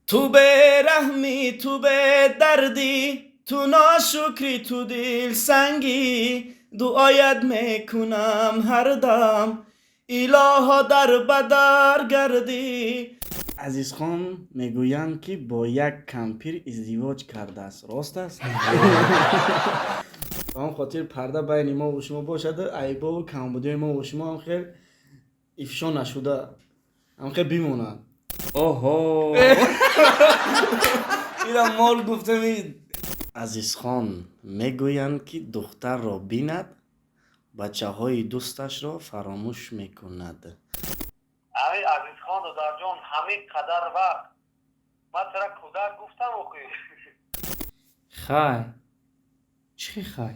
Ту бераҳмӣ, ту бедардӣ, ту ношукрӣ, ту дилсангӣ. Дуоят мекунам ҳардам, илоҳо дар ба дар гардӣ. Азизхон, мегӯянд, ки бо як кампир издивоҷ кардааст, рост аст? Ба он хотир парда байни мову шумо бошаду айбову камбудиҳои мову шумо ҳам хел ифшо нашуда ҳам хел бимонад. Оҳо. Ира мол гуфтами. Азизхон, мегӯянд, ки духтарро бинад, бачаҳои дӯсташро фаромӯш мекунад. Ами Азизхон, додарҷон, ҳамин қадар вақт ман тара кӯдак гуфтам охи. Хай, чӣ хай?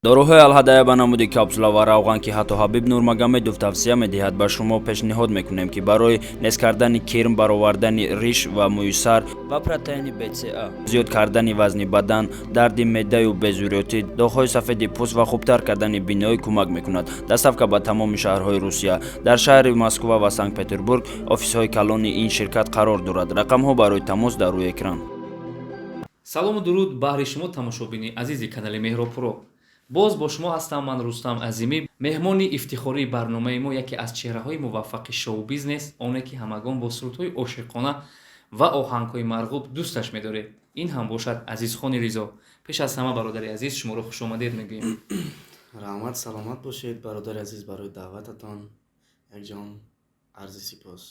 Доруҳои Алҳадая ба намуди капсула ва равған, ки ҳатто Ҳабиб Нурмагомедов тавсия медиҳад, ба шумо пешниҳод мекунем, ки барои нест кардани кирм, баровардани риш ва мӯи сар ва протеини БЦА, зиёд кардани вазни бадан, дарди меъдаю безурётӣ, доғҳои сафеди пӯст ва хубтар кардани биноӣ кӯмак мекунад. Доставка ба тамоми шаҳрҳои Русия. Дар шаҳри Москва ва Санкт Петербург офисҳои калони ин ширкат қарор дорад. Рақамҳо барои тамос дар рӯи экран. Салому дуруд баҳри шумо, тамошобини азизи канали Меҳробпуро. Боз бо шумо ҳастам ман, Рустам Азимӣ. Меҳмони ифтихории барномаи мо яке аз чеҳраҳои муваффақи шоу-бизнес, оне ки ҳамагон бо сурудҳои ошиқона ва оҳангҳои марғуб дӯсташ медоред, ин ҳам бошад Азизхони Ризо. Пеш аз ҳама, бародари азиз, шуморо хушомадед мегӯем. Раҳмат, саломат бошед, бародари азиз, барои даъвататон якҷон арзи сипос.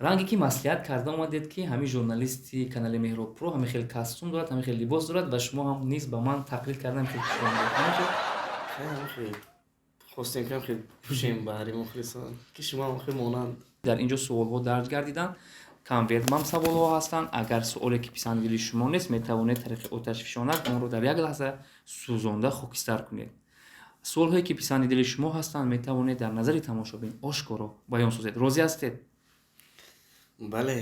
Ранге ки маслиҳат карда омадед, ки ҳамин журналисти канали Меҳробпуро ҳамин хел костюм дорад, ҳамин хел либос дорад ва шумо ҳам низ ба ман тақлид карда ҳамин хел пӯшонидед. Хеле ҳам хел хостем, ки ҳам хел пӯшем баҳри мухлисон, ки шумо ҳам хел монанд. Дар ин ҷо суолҳо дарҷ гардиданд, конвертмам саволҳо ҳастанд. Агар суоле ки писанди дили шумо нест, метавонед тариқи оташфишонак онро дар як лаҳза сӯзонда хокистар кунед. Суолҳое ки писанди дили шумо ҳастанд, метавонед дар назари тамошобин ошкоро баён созед. Розӣ ҳастед? Бале.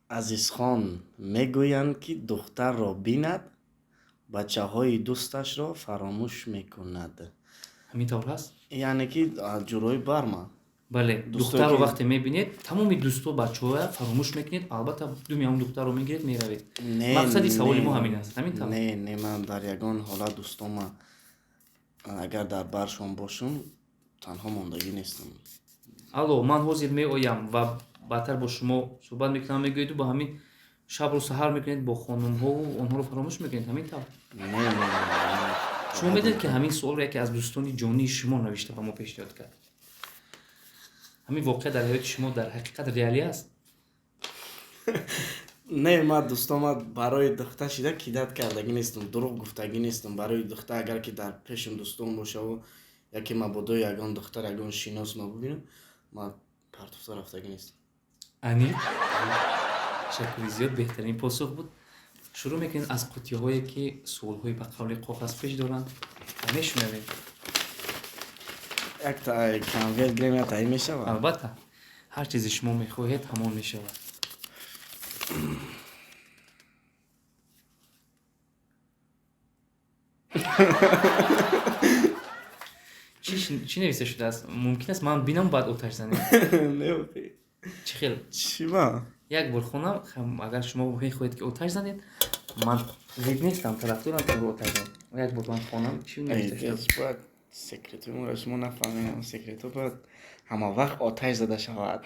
Азизхон, мегӯянд, ки духтарро бинад, бачаҳои дӯсташро фаромӯш мекунад. Ҳамин тавр ҳаст? Яъне ки ҷурои барма. Бале, духтарро вақте мебинед, тамоми дӯсто, бачаҳоя фаромӯш мекунед, албатта думи ҳамон духтарро мегиред, меравед. Мақсади саволи мо ҳамин аст, ҳамин тавр? Не, не, ман дар ягон ҳолат дӯстома, агар дар баршон бошум, танҳо мондагӣ нестам. Алло, ман ҳозир меоям ва баъдтар бо шумо суҳбат мекунам, мегӯеду ба ҳамин шабру саҳар мекунед бо хонумҳову онҳоро фаромӯш мекунед, ҳамин тавр? Не, не. Шумо медонед, ки ҳамин суолро яке аз дӯстони ҷонии шумо навишта ба мо пешниҳод кард. Ҳамин воқеа дар ҳаёти шумо дар ҳақиқат реалӣ аст? Не, ман дӯстома барои духта шида кидать кардагӣ нестам, дурӯғ гуфтагӣ нестам. Барои духта, агар ки дар пешам дӯстон бошаву яке мабодо ягон духтар, ягон шинос ма бубинам, ман партофта рафтагӣ нестам. Аниқ, ташаккури зиёд, беҳтарин посух буд. Шурӯъ мекунед аз қуттиҳое, ки суолҳои ба қавли коғазпеч доранд, ва мешунавем. Якта конверт гирем, якта ин мешавад? Албатта, ҳар чизе шумо мехоҳед, ҳамон мешавад. Чӣ нависта шудааст? Мумкин аст, ман бинам, баъд оташ занем? Не. Чӣ хел? Чӣ ма? Як бор хонам. Агар шумо мехоҳед, ки оташ занед, ман зид нестам, тарафдорам, ки оташ занед. Як бор ман хонам, чӣ нависта шудааст. Бояд секретои моро шумо нафаҳмем. Секрето бояд ҳама вақт оташ зада шавад.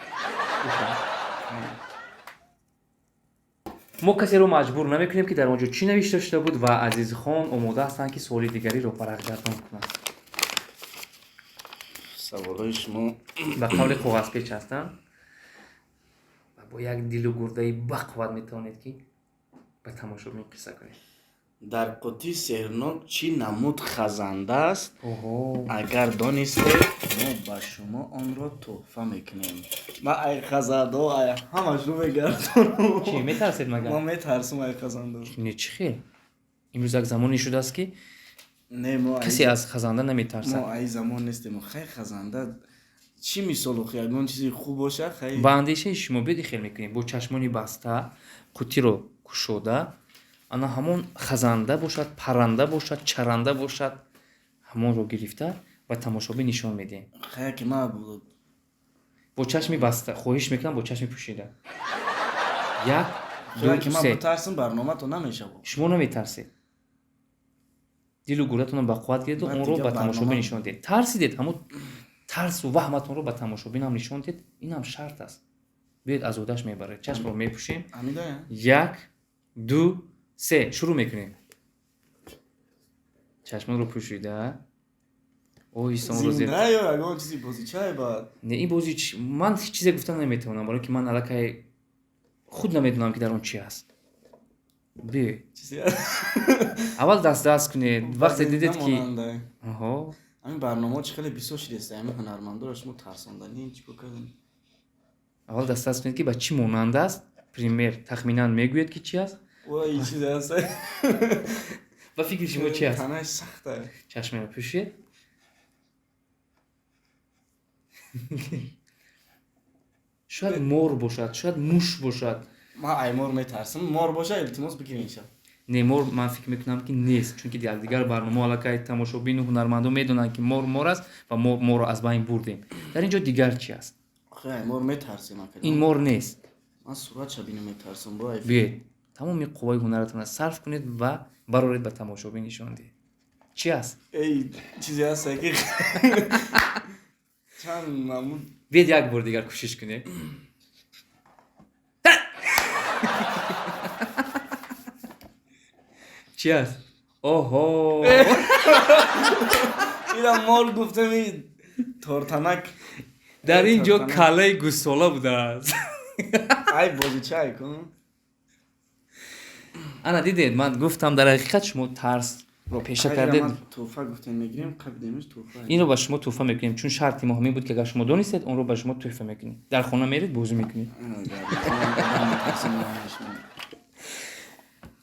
Мо касеро маҷбур намекунем, ки дар он ҷо чӣ навишта шуда буд, ва Азизхон омода ҳастанд, ки суоли дигариро варақгардон кунанд. Саволҳои шумо ба қавли коғазпеч ҳастанд ва бо як дилу гурдаи бақувват метавонед, ки ба тамошобин қисса кунед. Дар қуттии сеҳрнок чӣ намуд хазанда аст? Агар донистед, мо ба шумо онро тӯҳфа мекунем. Ман ай хазандо, ай ҳамашро мегардонам. Чӣ, метарсед магар? Ман метарсам ай хазандо. Не, чӣ хел? Имрӯз як замоне шудааст, ки Не, мо касе аз хазанда наметарсад. Мо ай замон нестем. Хай, хазанда чӣ мисол, охи ягон чизи хуб боша, хай. Ба андешаи шумо, биёд, хел мекунем: бо чашмони баста қуттиро кушода, ана ҳамон хазанда бошад, парранда бошад, чаранда бошад, ҳамонро гирифта ба тамошобин нишон медиҳем. Хай, ки ман Бо чашми баста, хоҳиш мекунам, бо чашми пӯшида. 1, 2, ки ман 3. битарсам, барномато намешавад. Шумо наметарсед, дилу гурдатонро ба қувват гиред, Ман онро дига ба тамошобин барнома- нишон диҳед. Тарсидед, ҳамун тарсу ваҳматонро ба тамошобинам нишон диҳед. Инам шарт аст. Биёед, аз ӯдаш мебаред, чашмро мепӯшем. Ҳамидая. 1, 2, 3, шурӯъ мекунем. Чашмонро пӯшида, оҳиста онро зер. Зинда ё ягон чизи бозичае баъд? Не, ин бози ман ҳеҷ чизе гуфта наметавонам, барое ки ман аллакай худ намедонам, ки дар он чи аст. Биёед. Чизе Аввал даст кунед, вақте дидед, ки монанда. Оҳо. Ҳамин барномаҳо чӣ хеле бисёр шудест, ҳамин ҳунармандоро шумо тарсонданӣ чӣ кор кардем? Аввал даст кунед, ки ба чӣ монанд аст. Пример, тахминан мегӯед, ки чи аст. Ой, чизе аст. Ба фикри шумо чи аст? Танаи сахта. Чашмаро пӯшед. Шояд мор бошад, шояд муш бошад. Ман ай мор метарсам. Мор боша, илтимос, бигиринша. Не, мор ман фикр мекунам, ки нест, чунки дар дигар барномаҳо аллакай тамошобину ҳунармандон медонанд, ки мор мор аст ва мо морро аз байн бурдем. Дар ин ҷо дигар чи аст? Охи, ай мор метарсем, ака. Ин мор нест. Ман суратша бинам, метарсам бо ай. Биёед, тамоми қувваи ҳунаратонро сарф кунед ва бароред, ба тамошобин нишон диҳед, чи аст. Эй, чизе аст, ки чанд намуд. Биёед, як бор дигар кӯшиш кунед. Чи аст? Оҳо! Ира мор гуфтами, тортанак. Дар ин ҷо Тортанак. каллаи гӯссола будааст. Ай бозичай кун. Ана, дидед, ман гуфтам, дар ҳақиқат шумо тарсро пеша кардед. Тӯҳфа гуфтем, мегирем, қабидемиш тӯҳфа. Инро ба шумо тӯҳфа мекунем, чун шарти мо ҳамин буд, ки агар шумо донистед, онро ба шумо тӯҳфа мекунем. Дар хона меред, бозӣ мекунед.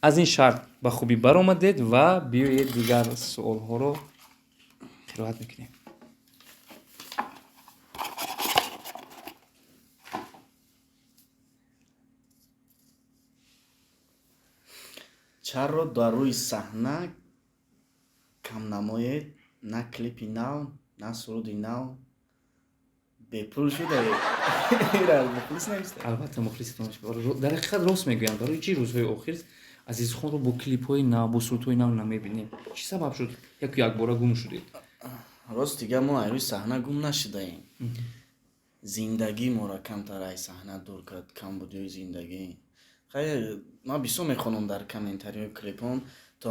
Аз ин шарт ба хубӣ баромадед ва биёед, дигар суолҳоро қироат мекунем. Чаро дар рӯи саҳна камнамоед? На клипи нав, на суруди нав. Бепул шудаед? Ира мухлис нависта. Албатта, мухлиситон. Дар ҳақиқат рост мегӯям. Барои чӣ рӯзҳои охир Азизхонро бо клипҳои нав, бо сурудҳои нав намебинем? Чӣ сабаб шуд, яку якбора гум шудед? Рост дига, мо ай рӯи саҳна гум нашудаем. Зиндагӣ моро камтар ай саҳна дур кард, камбудиҳои зиндагӣ. Хайр, ман бисёр мехонам дар комментариҳои клипҳом. То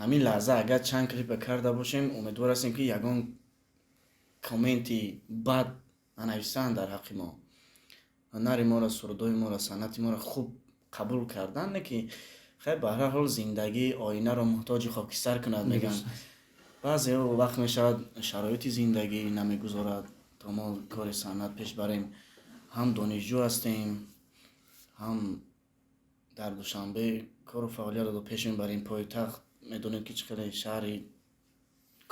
ҳамин лаҳза агар чанд клипа карда бошем, умедвор ҳастем, ки ягон комменти бад нанависанд дар ҳаққи мо. Ҳунари моро, сурудҳои моро, санъати моро хуб қабул кардан, не ки хайр, ба ҳар ҳол зиндагӣ оинаро муҳтоҷи хокистар кунад, мегӯянд. Баъзе вақт мешавад, шароити зиндагӣ намегузорад, то мо кори санъат пеш барем. Ҳам донишҷӯ ҳастем, ҳам дар Душанбе кору фаъолиятро пеш мебарем. Пойтахт, медонед, ки чӣ қадар шаҳри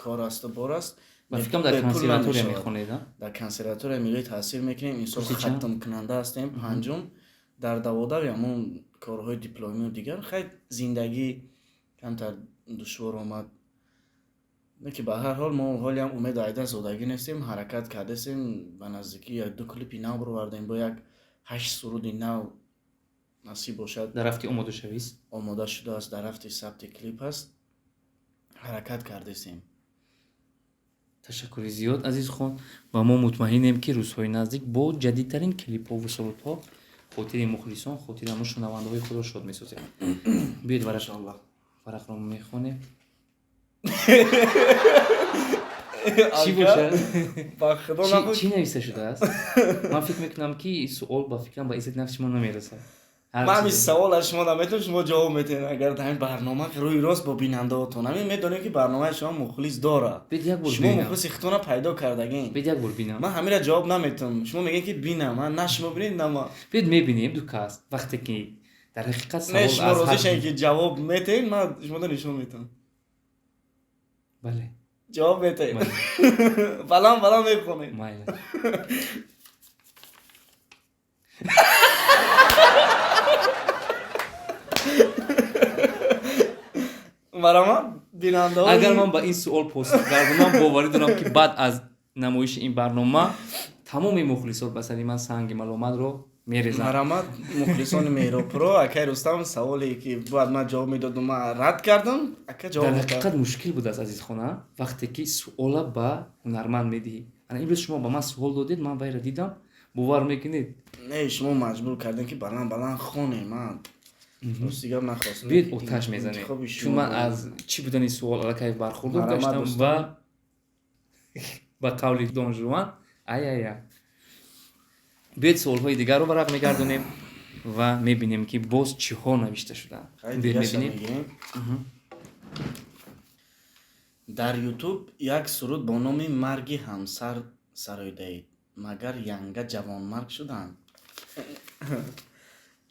кор асту бор аст. Ба фикрам, дар Бепул консерватория намешавад. мехонед, а? Дар консерваторияи миллӣ таҳсил мекунем. Инсол Курси чанд? хатмкунанда ҳастем, панҷум. Дар даводави ҳамон корҳои дипломию дигар, хайр, зиндагӣ камтар душвор омад. Не ки ба ҳар ҳол мо ҳолиам умеду айда зодагӣ нестем, ҳаракат кардастем. Ба наздикӣ як ду клипи нав баровардем, бо як ҳашт суруди нав насиб бошад. Дар рафти омодашавист? Омода шудааст, дар рафти сабти клип аст, ҳаракат кардастем. Ташаккури зиёд, Азизхон, ва мо мутмаинем, ки рӯзҳои наздик бо ҷадидтарин клипҳову сурудҳо хотири мухлисон, хотири ҳамон шунавандаҳои худро шод месозем. Биёед, варақ. Иншоаллоҳ. Варақро мехонем, чӣ бошад? Ба худо набуд. Чӣ нависта шудааст? Ман фикр мекунам, ки суол, ба фикрам, ба иззати нафси шумо намерасад. Ҳар Ман ҳамин чизе. савол аз шумо наметавонам, шумо ҷавоб метиҳед. Агар дар ҳамин барнома рӯи рост бо бинандаотон, ҳамин медонем, ки барномаи шумо мухлис дорад. Бид, як бор Шумо бинам. мухлиси худтонро пайдо кардагин. Бид, як бор бинам. Ман ҳаминро ҷавоб наметавонам. Шумо мегӯед, ки бинам, ман на шумо бинед, на ман. Бид, мебинем ду кас, вақте ки дар ҳақиқат Не, савол шумо аз розӣ ҳад- шавед, ки ҷавоб метиҳед, ман шуморо нишон метавам. Бале. Ҷавоб метиҳед. Бале. Баланд баланд мехонед. Майли. Марама, бинандаҳои Агар ман ба ин суол посух гардонам, боварӣ дорам, ки баъд аз намоиши ин барнома тамоми мухлисот ба сари ман санги маломатро Мерезам. Марҳамат, мухлисони Меҳробпуро, акай Рустам саволе ки бояд ман ҷавоб медодум, ман рад кардам, ака ҷавоб Дар медод. ҳақиқат мушкил будааст, Азизхон, а? Вақте ки суола ба ҳунарманд медиҳӣ. Ана имрӯз шумо ба ман суол додед, ман вайра дидам, бовар мекунед? Не, шумо маҷбур кардем, ки баланд баланд хонем. Ман рости гап нахостам. Биёед, оташ мезанем, Интихоби чун шумо ман буд. аз чӣ будани суол аллакай бархурдор Марҳамат, гаштам дӯстон. ва ба қавли Дон Жуан, ай-ай-ай. Биёед, суолҳои дигарро варақ мегардонем ва мебинем, ки боз чиҳо навишта шудаанд. Хай, Биёед, дигарша мебинем. мегирем. Дар Ютуб як суруд бо номи «Марги ҳамсар» сароидаед, магар янга ҷавонмарг шуданд?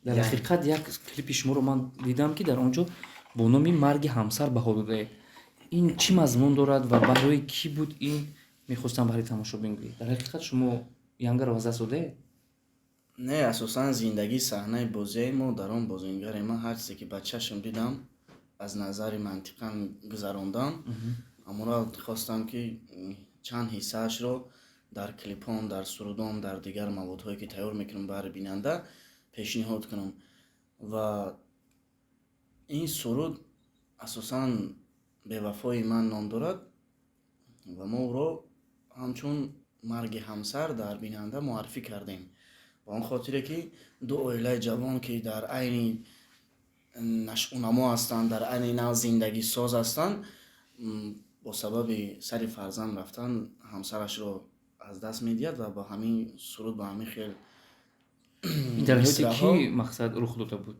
Дар ҳақиқат як клипи шуморо ман дидам, ки дар он ҷо бо номи «Марги ҳамсар» баҳо додаед. Ин чӣ мазмун дорад ва барои кӣ буд ин? Мехостам баҳри тамошобин гӯед. Дар ҳақиқат шумо янгаро аз даст додаед? Не, асосан зиндагӣ саҳнаи бозияи, мо дар он бозингарем. Ман ҳар чизе ки ба чашм дидам, аз назари мантиқан гузарондам, ҳамонро хостам, ки чанд ҳиссаашро дар клипҳом, дар сурудом, дар дигар маводҳое ки тайёр мекунам, баҳри бинанда пешниҳод кунам. Ва ин суруд асосан «Бевафои ман» ном дорад ва мо ӯро ҳамчун марги ҳамсар дар бинанда муаррифӣ кардем, ба он хотире ки ду оилаи ҷавон, ки дар айни нашъунамо ҳастанд, дар айни нав зиндагисоз ҳастанд, бо сабаби сари фарзанд рафтан ҳамсарашро аз даст медиҳад ва ба ҳамин суруд, ба ҳамин хел Ин дар ҳаёти мисраъҳо. кӣ, мақсад, рух дода буд?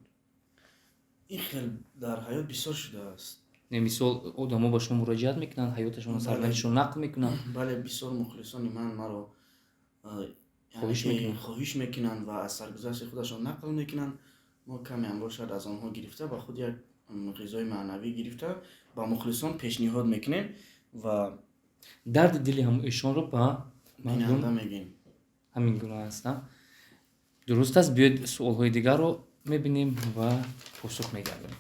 Ин хел дар ҳаёт бисёр шудааст. Не, мисол, одамо ба шумо муроҷиат мекунанд, ҳаёташонро, Бале. сарнавиштшонро нақл мекунанд? Бале, бисёр мухлисони ман маро яъне Хоҳиш ки мекунанд. хоҳиш мекунанд ва аз саргузашти худашон нақл мекунанд. Мо камеам бошад аз онҳо гирифта, ба худ як ғизои маънавӣ гирифта, ба мухлисон пешниҳод мекунем ва дарди дили ҳам эшонро ба мардум бинанда мегӯем. Ҳамин гуна аст, а? Дуруст аст. Биёед, суолҳои дигарро мебинем ва посух мегардонем.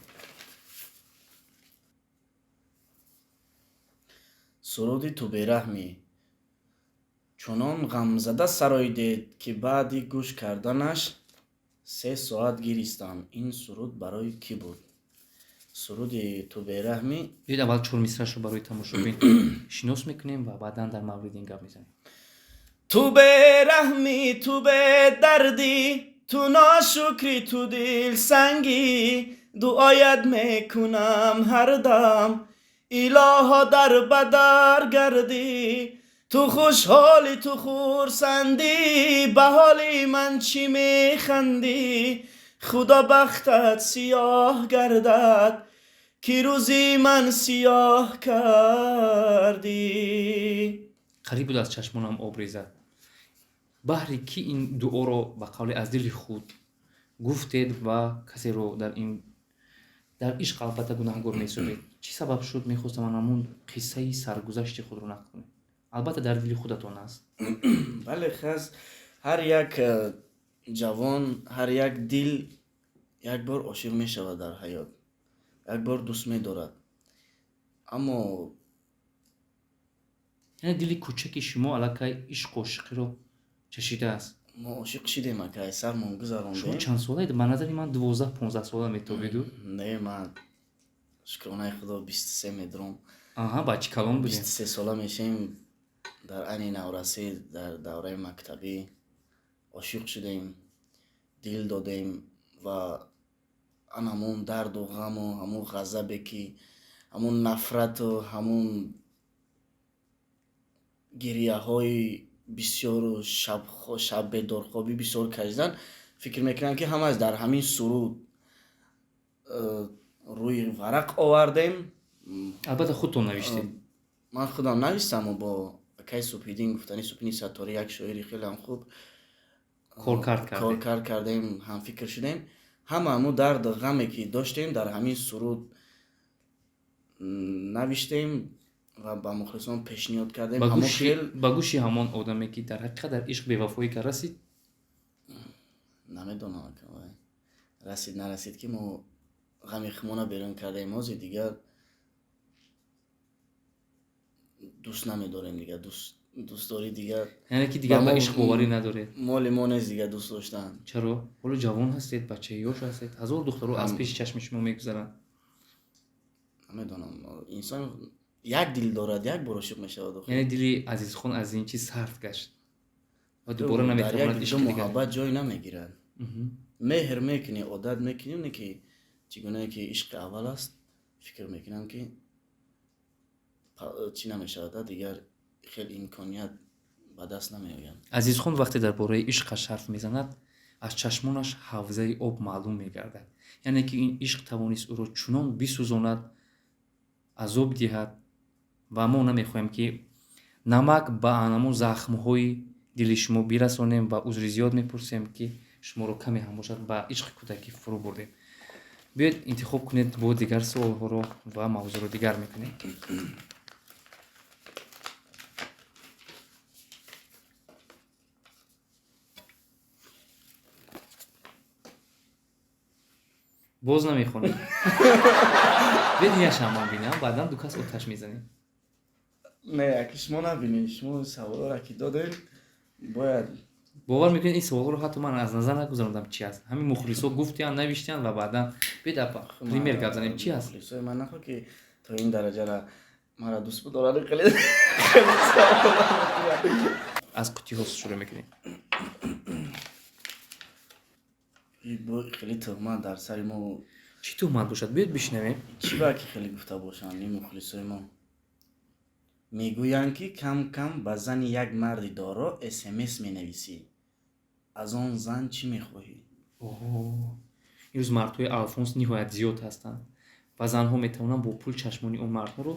Суруди «Ту бераҳмӣ» чунон ғамзада сароидед, ки баъди гӯш карданаш 3 соат гиристам. Ин суруд барои кӣ буд? Суруди «Ту бераҳмӣ». Биёед, аввал чор мисраашро барои тамошобин шинос мекунем ва баъдан дар мавриди ин гап мезанем. Ту бераҳмӣ, ту бедардӣ, ту ношукрӣ, ту дилсангӣ. Дуоят мекунам ҳардам, илоҳо, дар ба дар гардӣ. Ту хушҳолӣ, ту хурсандӣ, ба ҳоли ман чӣ механдӣ? Худо бахтат сиёҳ гардад, ки рӯзи ман сиёҳ кардӣ. Қариб буд аз чашмонам об резад. Баҳри кӣ ин дуоро, ба қавле, аз дили худ гуфтед ва касеро дар ин дар ишқ албатта гунаҳгор меҳисобед? Чӣ сабаб шуд? Мехостам ман ҳамун қиссаи саргузашти худро нақл кунед. Албатта, дар дили худатон аст. Бале, хаз ҳар як ҷавон, ҳар як дил як бор ошиқ мешавад дар ҳаёт, як бор дӯст медорад, аммо Яъне дили кӯчаки шумо аллакай ишқу ошиқиро чашидааст. Мо ошиқ шидем, акай, сармон Шумо гузарондем. чанд солаед? Ба назари ман, 12-15 сола метобиду. Не, ман, шукронаи Худо, 23 медурам. Аҳа, бачи калон будем. 23 сола мешем. Дар айни наврасӣ, дар давраи мактабӣ ошиқ шудем, дил додем ва ан ҳамун дарду ғаму ҳамун ғазабе, ки ҳамун нафрату ҳамун гирияҳои бисёру шаббедорхобӣ бисёр кашидан, фикр мекунам, ки ҳамаш дар ҳамин суруд рӯи варақ овардем. Албатта, худтон навиштед? Ман худам навистаму бо акай Субҳиддин гуфтани, Субҳиддини Сатторӣ, як шоири хелеам хуб, Коркард кардед. Коркард кардем, ҳамфикр шудем. Ҳама ҳамун дарду ғаме ки доштем, дар ҳамин суруд навиштем ва ба мухлисон пешниҳод кардем. Ба Ҳамон хел ба гӯши ҳамон одаме, ки дар ҳақиқат дар ишқ бевафоӣ кард, расид? Намедонам, ака, вай расид, нарасид, ки мо ғами хумона берун кардаем. Ҳозир дигар дӯст намедорем, дигар дӯст. Дӯстдорӣ дигар, Яъне ки дигар Ба ба мо- ишқ боварӣ надоред? Моли мо нест дигар дӯст доштан. Чаро? Ҳоло ҷавон ҳастед, бачаи ёш ҳастед, ҳазор духтаро аз пеши чашми шумо мегузаранд. Намедонам, инсон як дил дорад, як бор ошиқ мешавад охир. Яъне дили Азизхон аз ин чиз сард гашт ва дубора Дар як наметавонад дил ишқи дигар. муҳаббат ҷой намегирад. Меҳр мекунӣ, одат мекунӣ, не ки чӣ гунае ки ишқи аввал аст, фикр мекунам ки чӣ намешавад, дигар хеле имконият ба даст намеояд. Азизхон вақте дар бораи ишқаш ҳарф мезанад, аз чашмонаш ҳавзаи об маълум мегардад, яъне ки ин ишқ тавонист ӯро чунон бисӯзонад, азоб диҳад, ва мо намехоҳем ки намак ба анамон захмҳои дили шумо бирасонем ва узри зиёд мепурсем, ки шуморо каме ҳам бошад ба ишқи кӯдакӣ фурӯ бурдем. Биёед, интихоб кунед бо дигар суолҳоро ва мавзӯъро дигар мекунем. Боз намехонем. Биёед, инашам ман бинам, баъдан ду кас оташ мезанем. Не, аки шумо набинед, шумо саволҳоро ки додем, бояд. Бовар мекунед, ин саволҳоро ҳатто ман аз назар нагузарондам, чи аст. Ҳамин мухлисо гуфтиянд, навиштиянд ва баъдан биёед, апа, пример гап занем, чи аст? Мухлисои ман нахоҳ ки то ин дараҷара маро дӯст бидорад, хеле Аз қуттиҳо шурӯъ мекунем. Хеле туҳмат дар сари мо. Чӣ туҳмат бошад? Биёед, бишнавем. Чӣ ба ки хеле гуфта бошанд ин мухлисои мо? Мегӯянд ки кам кам ба зани як марди доро смс менависӣ. Аз он зан чӣ мехоҳӣ? Имрӯз мардҳои алфонс ниҳоят зиёд ҳастанд ва занҳо метавонанд бо пул чашмони он мардҳоро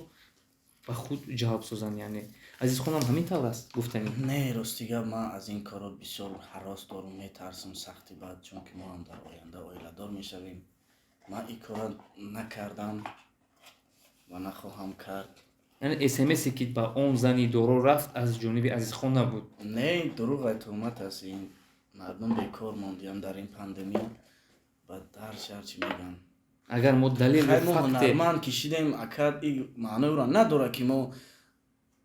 ба худ ҷалб созанд. Яъне Азизхонам ҳамин тавр аст, гуфтанӣ? Не, рости гап, ман аз ин корро бисёр ҳарос дорум, метарсам сахти бад, чунки мо ҳам дар оянда оиладор мешавем. Ман ин корро накардам ва нахоҳам кард. Яъне смсе ки ба он зани доро рафт, аз ҷониби Азизхон набуд? Не, дурӯғ, туҳмат аст. Ин мардум бекор мондиям дар ин пандемия, ба ҳар чӣ мегӯянд. Агар мо далелу Хай, мо факте ҳунарманд ки шидем, ака, и маънои ӯро надорад ки мо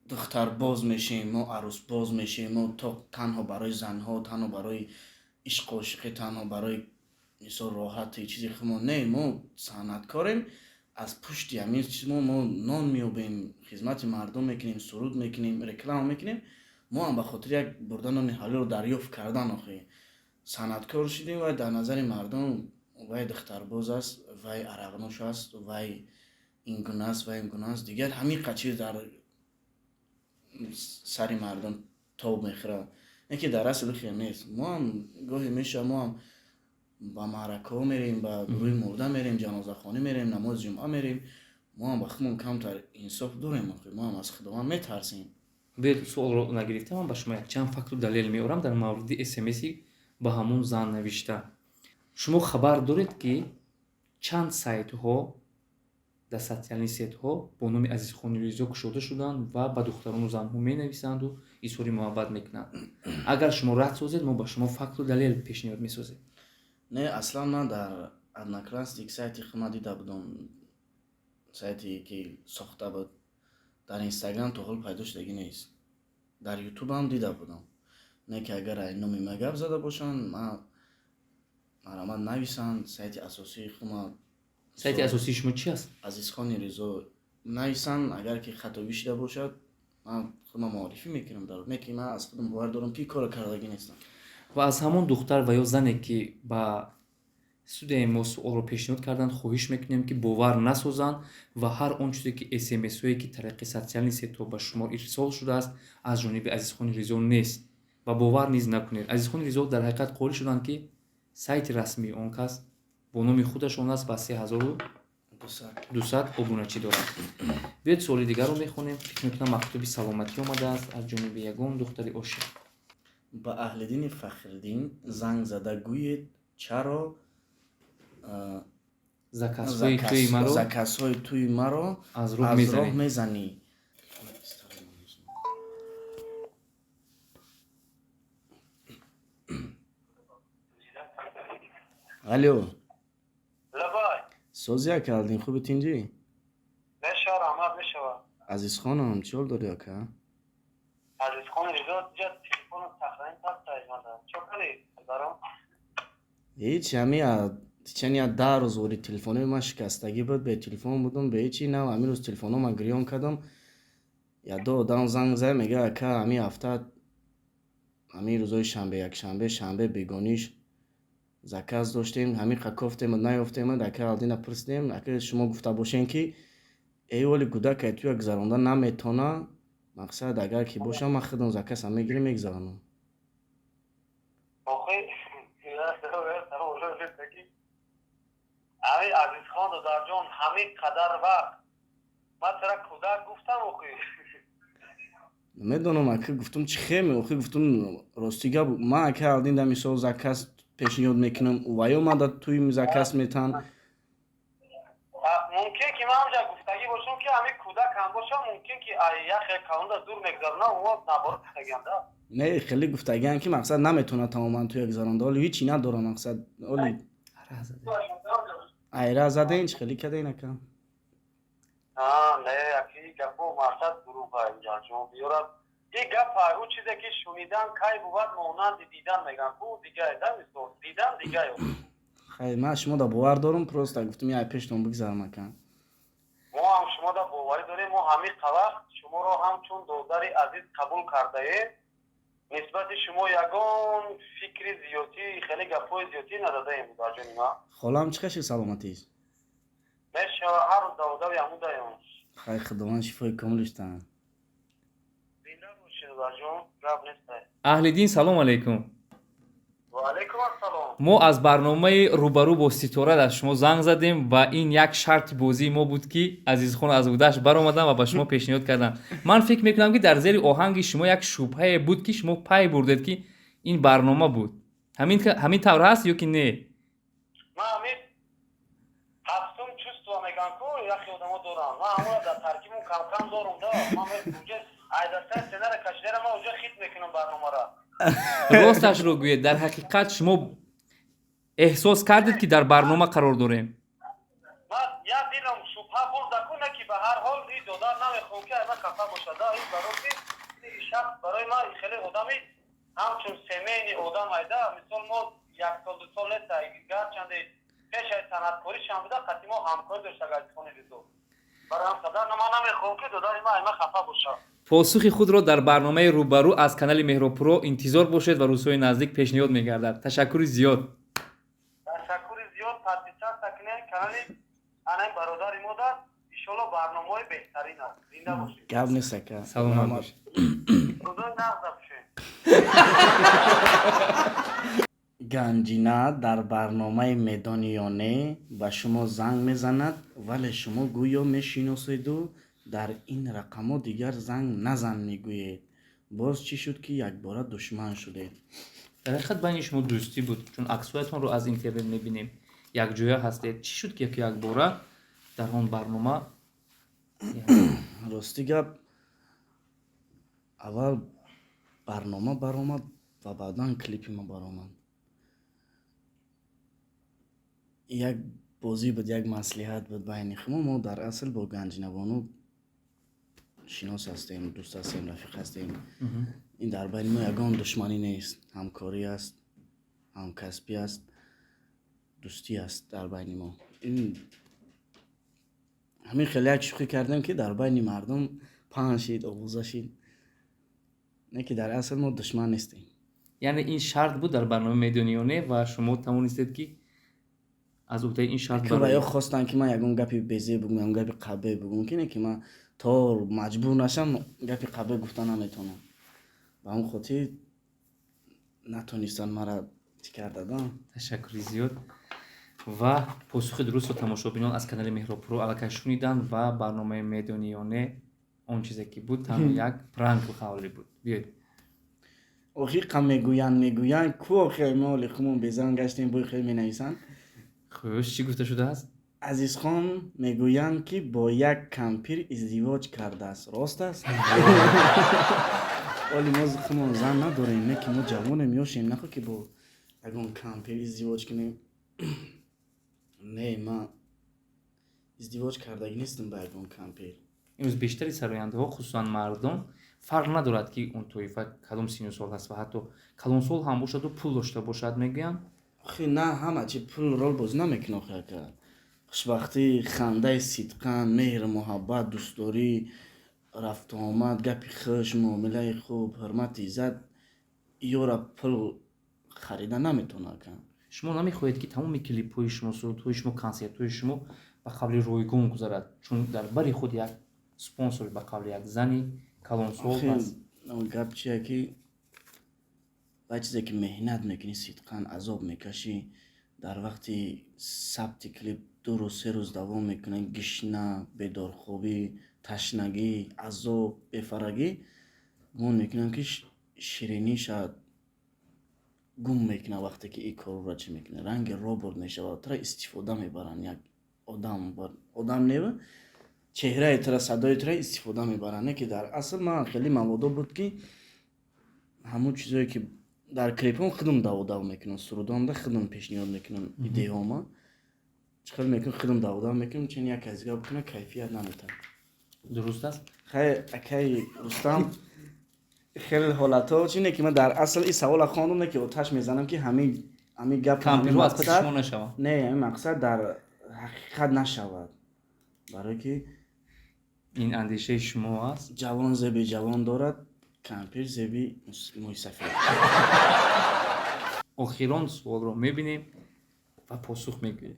духтарбоз мешем, мо арӯсбоз мешем, мо то танҳо барои занҳо, танҳо барои ишқу ошиқӣ, танҳо барои мисол роҳати чизи худмо. Не, мо санъаткорем, аз пушти ҳамин чиз мо нон меёбем, хизмати мардум мекунем, суруд мекунем, реклама мекунем. Мо ҳам ба хотири як бурда нони ҳалолро дарёфт кардан охи санъаткор шидем. Вай дар назари мардум вай духтарбоз аст, вай арақнӯш аст, вай ин гуна аст, вай ин гуна аст. Дигар ҳамин қад чиз дар сари мардум тоб мехӯрад, не ки дар асл хел нест. Мо ҳам гоҳе мешавад, мо ҳам ба маъракаҳо мерем, ба рӯи мурда мерем, ҷанозахонӣ мерем, намози ҷумъа мерем. Мо ҳам ба худмон камтар инсоф дорем охи, мо ҳам аз Худованд метарсем. Биёед, суолро нагирифта, ман ба шумо якчанд факту далел меорам дар мавриди смси ба ҳамон зан навишта. Шумо хабар доред, ки чанд сайтҳо дар социальный сетьҳо бо номи Азизхони Ризо кушода шуданд ва ба духтарону занҳо менависанду изҳори муҳаббат мекунанд? Агар шумо рад созед, мо ба шумо факту далел пешниҳод месозем. Не, аслан ман дар Одноклассник сайти худ ман дида будам, сайте ки сохта буд. Дар Инстаграм то ҳол пайдо шудагӣ нест, дар Ютубам дида будам. Не ки агар ай номи ма гап зада бошанд, ман марҳамат, нависанд сайти асосии худ. Сайти асосии шумо чи аст? Азизхони Ризо нависанд. Агар ки хатобӣ шуда бошад, ман худма муаррифӣ мекунам. Дар не ки ман аз худам бовар дорам, ки корро кардагӣ нестам. Ва аз ҳамон духтар ва ё зане, ки ба студияи мо суолро пешниҳод карданд, хоҳиш мекунем, ки бовар насозанд ва ҳар он чизе ки смсҳое ки тариқи социальный сетьҳо ба шумо ирсол шудааст, аз ҷониби Азизхони Ризо нест ва бовар низ накунед. Азизхони Ризо дар ҳақиқат қоил шуданд, ки сайти расмии он кас бо номи худашон аст ва 3200 обуначӣ дорад. Биёед, суоли дигарро мехонем. Фикр мекунам, мактуби саломатӣ омадааст аз ҷониби ягон духтари ошиқ. Ба Аҳлиддини Фахриддин занг зада гӯед, чаро заказҳои тӯи маро заказҳои тӯи маро аз роҳ аз мезанӣ. Роҳ мезанӣ. Алло. Лабай. Сози, ака Алдин, хуби, тинҷӣ? Мешава, раҳмат, мешава. Азизхонам, чӣ ҳол дорӣ, ака? Азизхон. Ҳеч, ҳами течение я 10 рӯз вори телефонои ман шикастагӣ буд, бе телефон будум, бе ҳечи. Нав ҳамин рӯз телефонома гирён кардам, як-ду одам занг зад, мега: «Ака, ҳамин ҳафта, ҳамин рӯзои шанбе, якшанбе, шанбе бегониш заказ доштем, ҳамин қа кофтемад, наёфтемад. Ака Алдина пурсидем, ака, шумо гуфта бошем, ки эй, оли кӯдакай туя гузаронда наметона. Мақсад, агар ки бошам, ман худам заказам мегирем, мегузаронам». Охи, ами Азизхон додарҷон, ҳамин қадар вақт ман тара кӯдак гуфтам, охи. Намедонам, ака, гуфтум, чӣ хеме, охи, гуфтум, рости гап, ман ака Алдин да мисол заказ пешниҳод мекунам, ваё ман да туи заказ метаҳанд. Мумкин ки ман ҳамҷа гуфтагӣ бошам, ки ҳамин кӯдак ҳам бошам, мумкин ки як хел калонда дур мегузаронам, о наборот гуфтагиам да. Не, хеле гуфтагиам, ки мақсад, наметавонад тамоман туя гузаронда, оли ҳичи надорам, мақсад, оли айра заден, чӣ хеле каден, ака? Не, яки гапо мақсад дурӯға инҷа биёрад. И гап ӯ чизе ки шунидан кай бувад монанди дидан, меган ку, дигае да, мисол, дидан дигае. Хай, ман шумо да бовар дорам, просто гуфтум, я пештон бигзарам, ака. Мо ҳам шумо да боварӣ дорем. Мо ҳамин вақт шуморо ҳамчун додари азиз қабул кардаем. Нисбати шумо ягон фикри зиёдӣ, хеле гапҳои зиёдӣ нададаем, додарҷони ман. Холам чӣ қаши, саломатист? Мешава, ҳар рӯз даводави ҳамудаён. Хай, Худованд шифои комилш таҳад. Зинда бошед, додарҷон, гап нестай. Аҳлиддин, салом алайкум. Ваалайкум ассалом. Мо аз барномаи «Рӯбарӯ бо ситора» дар шумо занг задем ва ин як шарти бозии мо буд, ки Азизхон аз ӯдаш баромадам ва ба шумо пешниҳод кардам. Ман фикр мекунам, ки дар зери оҳанги шумо як шубҳае буд, ки шумо пай бурдед, ки ин барнома буд. Ҳамин тавр ҳаст ё ки не? Ман ҳамин ҳафтум чувство меган ку, яхе одамо дорам, ман ҳамона дар таркибум камкам дорум да. Ман уже айдастаи сценара кашидара, ман уже хит мекунам барномара. Росташро гӯед, дар ҳақиқат шумо эҳсос кардед, ки дар барнома қарор дорем? Ман як дилам шубҳа бурда ку, не ки ба ҳар ҳол и додар намехоҳам, ки ай ман хафа бошад. Ин барои ки ин шахс барои ман хеле одами ҳамчун семейный одам айда. Мисол, мо як сол, 2 сол нест, гарчанде пешаи санъаткоришам буда, қатъи мо ҳамкорӣ дошта Газихони Ризо. Барои ҳам қадар ман намехоҳам, ки додари ман ай ман хафа бошад. Посухи худро дар барномаи «Рӯбарӯ» аз канали Меҳробпуро интизор бошед ва рӯзҳои наздик пешниҳод мегардад. Ташаккури зиёд. Ташаккури зиёд. Подписаться кунед канали анаи бародари мо дар, иншолло, барномаҳои беҳтарин аст. Зинда бошед. Гап нест, ака. Саломат бошед. Рӯзои нағз бошед. Ганҷина дар барномаи «Медонӣ ё не» ба шумо занг мезанад, вале шумо гӯё мешиноседу дар ин рақамҳо дигар занг назан мегӯед. Боз чӣ шуд, ки якбора душман шудед? Дар ҳақиқат байни шумо дӯстӣ буд, чун аксҳоятонро аз интернет мебинем, якҷоя ҳастед. Чӣ шуд, ки якбора дар он барнома? Рости гап, аввал барнома баромад ва баъдан клипи ма баромад. Як бозӣ буд, як маслиҳат буд байни хумо. Мо дар асл бо Ганҷинабону шинос ҳастем, дӯст ҳастем, рафиқ ҳастем. Ин дар байни мо ягон душманӣ нест, ҳамкорӣ аст, ҳамкасбӣ аст, дӯстӣ аст дар байни мо. Ин ҳамин хеле як шӯхӣ кардем, ки дар байни мардум паҳн шид, овоза шид, не ки дар асл мо душман нестем. Яъне ин шарт буд дар барномаи «Медонӣ ё не» ва шумо тавонистед, ки аз уҳдаи ин шарт ва ё хостанд, ки ман ягон гапи безеб бугум, ягон гапи қабеҳ бугум, ки не ки ман то маҷбур нашам, гапи қабеҳ гуфта наметавонам. Ба ҳамн хотир натонистанд мара чӣ кардадан. Ташаккури зиёд. Ва посухи дурустро тамошобинон аз канали Меҳробпуро аллакай шуниданд. Ва барномаи «Медонӣ ё не» он чизе ки буд, танҳо як пранк қавле буд. Биёед. Охи қа мегӯянд ку, охи мо оли хумон безан гаштем, бои хеле менависанд. Хуш, чӣ гуфта шудааст? Азизхон мегӯянд, ки бо як кампир издивоҷ кардааст, рост аст? Оли мо хумон зан надорем, не ки мо ҷавонем, ёшем, нахо ки бо ягон кампир издивоҷ кунем. Не, ман издивоҷ кардагӣ нестам ба ягон кампир. Имрӯз бештари сарояндаҳо, хусусан мардон, фарқ надорад, ки он тоифа кадом сину сол ҳаст ва ҳатто калонсол ҳам бошаду пул дошта бошад, мегӯянд. Охи, на ҳама чи пул рол бозӣ намекунад, охи, ака. Хушбахтӣ, хандаи сидқан, меҳру муҳаббат, дӯстдорӣ, рафтуомад, гапи хуш, муомилаи хуб, ҳурмати иззат, ёра пул харида наметавонад, ака. Шумо намехоҳед, ки тамоми клипҳои шумо, сурудҳои шумо, консертҳои шумо ба қавли ройгон гузарад, чун дар бари худ як спонсор, ба қавли як зани калонсол аст. Гап чия, ки вай чизе ки меҳнат мекунӣ, сидқан азоб мекашӣ, дар вақти сабти клип 2 рӯз, 3 рӯз давом мекунад, гишна, бедорхобӣ, ташнагӣ, азоб, бефарагӣ, гумон мекунам, ки шириниша гум мекунад. Вақте ки ин корро чӣ мекунад, ранги робот мешавад, тура истифода мебаранд, як одам, одам нева, чеҳраи тура, садои тура истифода мебаранд. Не ки дар асл ман хеле маводо буд, ки ҳамун чизое ки дар клипҳом худам даводав мекунам, сурудонда худам пешниҳод мекунам, идеяҳома чӣ хел мекунам, худам даводав мекунам, чун як аз гап кунам, кайфият наметавон. Дуруст аст. Хай, акай Рустам, хеле ҳолатҳо чине, ки ман дар асл ин савола хондам, не ки оташ мезанам, ки ҳамин гап, кампирҳо аз паси шумо нашаванд. Не, ҳамин мақсад дар ҳақиқат нашавад, барое ки Ин андешаи шумо аст. Ҷавон зеби ҷавон дорад, кампир зеби мӯйсафед. Охирон суолро мебинем ва посух мегӯем.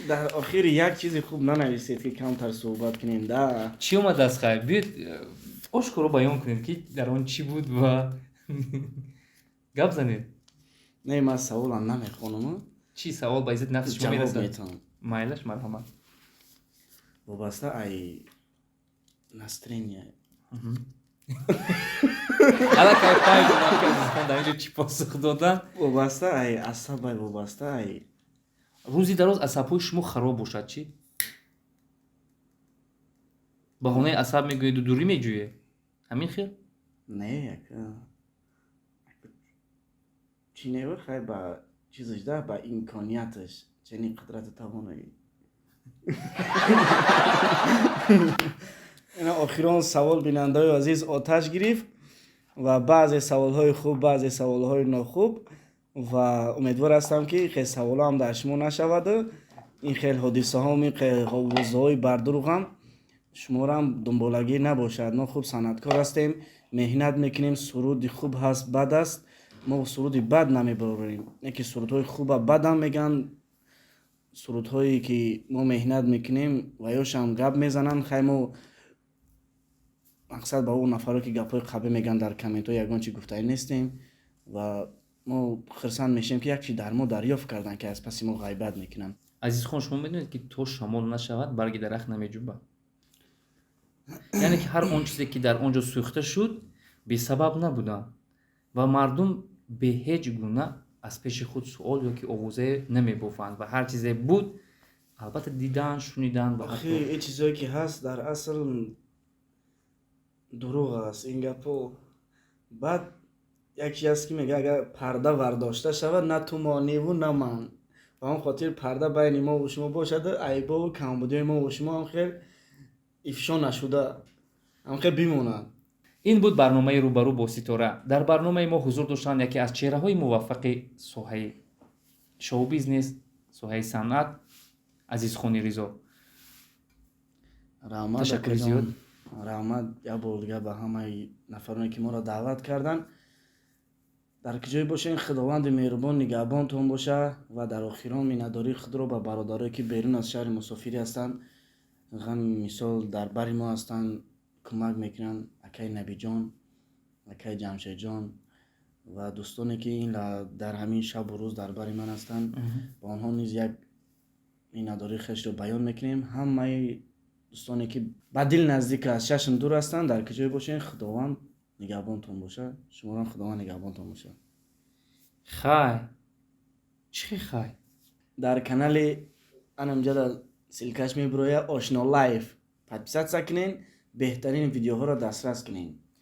Дар охир як чизи хуб нанависед, ки камтар суҳбат кунем да. Чӣ омадааст? Хай, биёед, ошкоро баён кунед, ки дар он чӣ буд ва гап занед. Не, ман саволам намехонам. Чӣ савол ба иззати нафси шумо ҷавоб мерасад? Метавонам. Майлаш, марҳамат. Вобаста ай настроение. Аллакай пай додам, ки Азизхон дар инҷо чӣ посух додан. Вобаста ай асабай, вобаста ай Рӯзи дароз асабҳои шумо хароб бошад, чӣ? Баҳонаи асаб мегӯеду дурӣ меҷӯед, ҳамин хел? Не, ака, чӣ нева, хай, ба чизаш да, ба имконияташ, чунин қудрату тавоноӣ. Ина охирон савол, бинандаои азиз, оташ гирифт ва баъзе саволҳои хуб, баъзе саволҳои нохуб, ва умедвор ҳастам, ки хел саволҳоам дар шумо нашаваду ин хел ҳодисаҳом, ин хел овозҳои бардурӯғам шуморам дунболагӣ набошад. Мо хуб санъаткор ҳастем, меҳнат мекунем, суруди хуб ҳаст, бад аст, мо суруди бад намебарорем, не ки сурудҳои хуба бадам мегӯянд, сурудҳое ки мо меҳнат мекунем, ва ёшам гап мезананд. Хай, мо мақсад ба он нафаро, ки гапҳои қабе мегӯянд дар комментҳо, ягон чи гуфтанӣ нестем ва мо хурсанд мешавем, ки як чи дар мо дарёфт карданд, ки аз паси мо ғайбат мекунанд. Азизхон, шумо медонед, ки то шамол нашавад, барги дарахт намеҷунбад, яъне ки ҳар он чизе, ки дар он ҷо сӯхта шуд, бесабаб набуданд ва мардум бе ҳеҷ гуна аз пеши худ суол ё ки овозае намебофанд ва ҳар чизе буд, албатта, дидан, шунидан ва Охи, ин чизое ки ҳаст, дар асл дурӯғ аст ин гапо. Баъд як чиз аст, ки мега, агар парда вардошта шавад, на ту мониву, на ман. Ба он хотир парда байни мо шумо бошаду айбову камбудиҳои мо шумо ҳам хел ифшо нашуда ҳам хел бимонад. Ин буд барномаи «Рӯбарӯ бо ситора». Дар барномаи мо ҳузур доштанд яке аз чеҳраҳои муваффақи соҳаи шоу-бизнес, соҳаи санъат, Азизхони Ризо. Раҳмат. Ташаккури акаҷон. зиёд. Раҳмат як бор дигар ба ҳамаи нафароне, ки моро даъват карданд. Дар куҷое бошед, Худованди меҳрубон нигаҳбонтон боша ва дар охирон миннатдории худро ба бародарое, ки берун аз шаҳри мусофирӣ ҳастанд, ғами мисол дар бари мо ҳастанд, кӯмак мекунанд, акаи Набиҷон, акаи Ҷамшедҷон ва дӯстоне, ки ин дар ҳамин шабу рӯз дар бари ман ҳастанд, ба онҳо низ як миннатдории хешро баён мекунем. Ҳамаи дӯстоне, ки ба дил наздик, аз чашм дур ҳастанд, дар куҷое бошед, Худованд нигаҳбонтон боша. Шуморам Худованд нигаҳбонтон боша. Хай, чӣ хай? Дар канали анамҷада ссылка ш мебироя, Ошно Лайф, подписаться кунен, беҳтарин видеоҳоро дастрас кунен.